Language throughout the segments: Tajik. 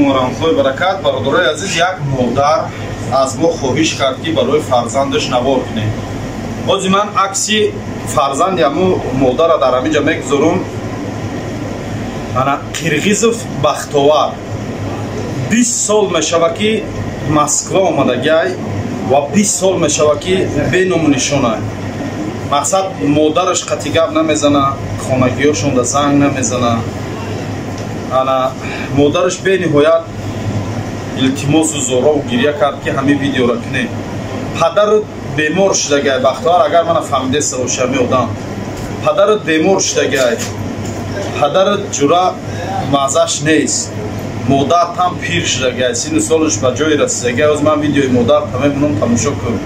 Алайкум ва раҳматуллоҳи ва баракат. Бародарои азиз, як модар аз мо хоҳиш кард, ки барои фарзандаш навор кунем. Ҳозир ман акси фарзанди ҳамун модара дар ҳамин ҷа мегузорум. Ана Қирғизов Бахтовар 20 сол мешава, ки Москва омадагай ва 20 сол мешава, ки беному нишонай. Мақсад, модараш қатъи гап намезана, хонагиёшонда занг намезана. Ана модараш бениҳоят илтимосу зорову гиря кард, ки ҳамин видеоро кунем. Падарат бемор шудагай, Бахтовар, агар мана фаҳмидеста боши, ҳамин одам, падарат бемор шудагай, падарат ҷура маззаш нест, модартам пир шудагай, сину солаш ба ҷое расидагай. Ҳозир ман видеои модарта мебинам, тамошо кун.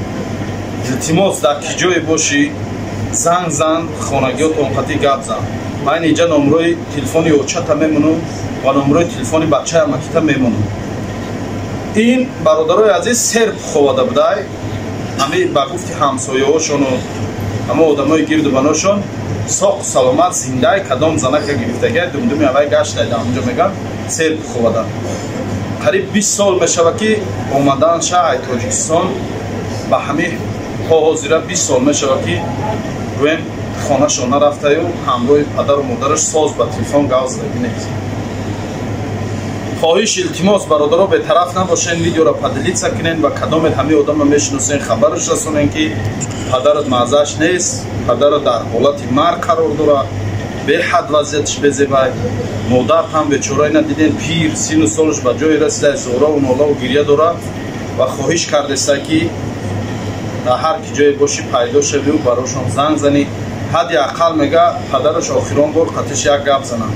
Илтимос, дар ки ҷое бошӣ, занг зан, хонагиётон қатъи гап зан. Ман инҷа номрои телефони очата мемонам ва номрои телефони бачаи амакита мемонам. Ин бародарои азиз Серпуховада будай. Ҳами ба гуфти ҳамсояҳошону ҳама одамои гирду баношон, соқу саломат, зиндай, кадом занака гирифтагай, думдуми авай гаштай дар ҳамонҷо, мегӯям, Серпуховада. Қариб 20 сол мешава, ки омаданша ай Тоҷикистон ба ҳамин то ҳозира 20 сол мешава, ки гӯем хонашон нарафтаю ҳамроҳи падару модараш соз ба телефон гап задагӣ нест. Хоҳиш, илтимос, бародаро, бетараф набошен, видеоро поделиться кунен ва кадомет ҳамин одамро мешиносен, хабараш расонен, ки падарат маъзаш нест, падарат дар ҳолати марг қарор дорад, беҳад вазъияташ безебай. Модарт ҳам бечора, ина диден, пир, сину солаш ба ҷое расида, зораву нолаву гиря дорад ва хоҳиш кардеста, ки дар ҳар ки ҷое бошӣ, пайдо шавию барошон занг занӣ. Ҳадди ақал, мега, падараш охирон бор қатиш як гап занам.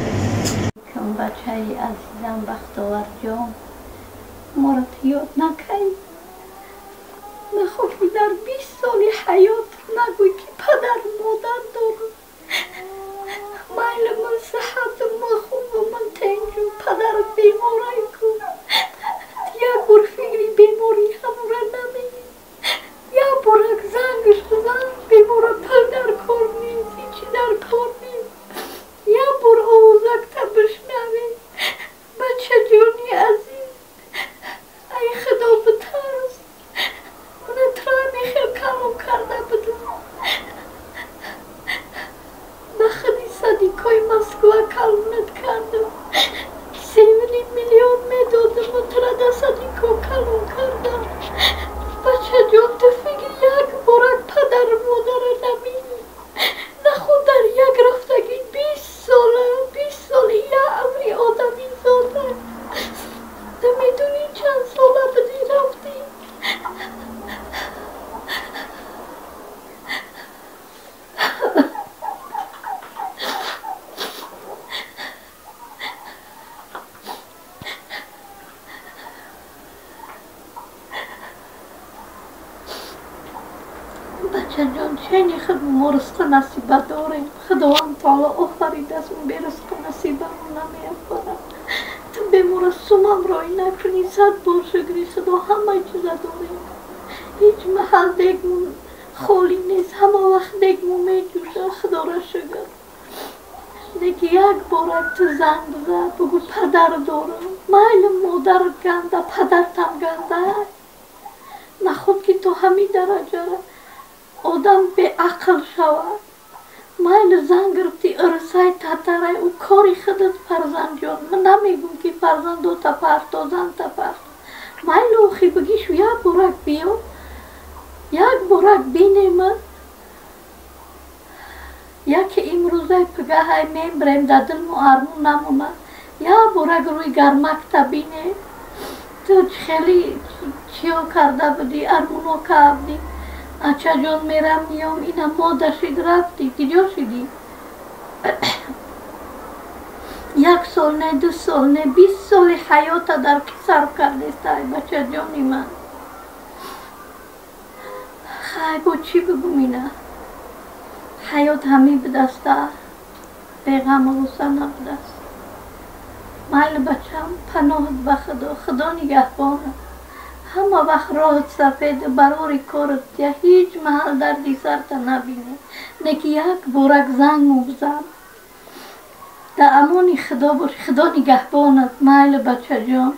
Бачаи азизам Бахтоварҷон, моро ту ёд накай? Нахоҳӣ дар 20 соли ҳаёт нагӯй, ки падару модар дорам. Майли, ман сиҳатам, ман хубам, ман тенҷум, падарат беморай ку. Як бор фикри беморӣ ҳамора намеи, як борак зангаш бизан. Бемора пул дар кор нест, ҳечи дар кор нест, як бор овозакта бишнавӣ. Бачаҷони азиз, ай Худо битарс. Мана тура мехел калом карда будам, ба худи садикои Москва калонат кардам, 3,5 миллион медодам, тура да садико калон кардам. Бачаҷон, ту фикри як борак падару модара наминӣ? Наход дар як рафтагӣ 20 сола, 20 соли як амри одамизода. Ту медонӣ, чанд сола будӣ рафтӣ? Бачаҷон, чени худ мо ризқу насиба дорем, Худованд таоло офаридааст, беризқу насибамо намеофарад. Ту бемора сумам роӣ накунӣ, сад бор шукри Худо, ҳамаи чиза дорем, ҳеҷ маҳал дегмон холӣ нест, ҳама вақт дегмо меҷӯшад, Худоро шукр. Неки як борак ту занг биза, бугӯ: падар дорам. Майли, модарат ганда, падартам ганда. Наход ки то ҳамин дараҷа одам беақл шавад? Майли, занг гирифти, ирсай, татарай, ӯ кори худат, фарзандҷон. Ман намегӯм, ки фарзандота парто, занта парто. Майли, охи бигишу, як борак биё, як борак бинемад. Яке имрӯзай, пигаҳай мембирем, дар дилму армон намонад. Як борак рӯи гармакта бине. Ту хеле чиё карда будӣ, армоно кардӣ: ачаҷон, мерам, миём. Ина мода шид, рафтӣ, киҷо шидӣ? Як сол не, 2 сол не, 20 соли ҳаёта дар ки сарф кардестай, бачаҷони ман? Хай, бо чӣ бигум? Ина ҳаёт ҳамин будаста, беғаму ғусса набудаст. Майли, бачам, паноҳат ба Худо, Худо нигаҳбонат, ҳама вақт роҳат сафеду барори корат, я ҳеҷ маҳал дарди сарта набинӣ. Неки як борак зангу бизан. Дар амони Худо бош, Худо нигаҳбонат. Майли, бачаҷон.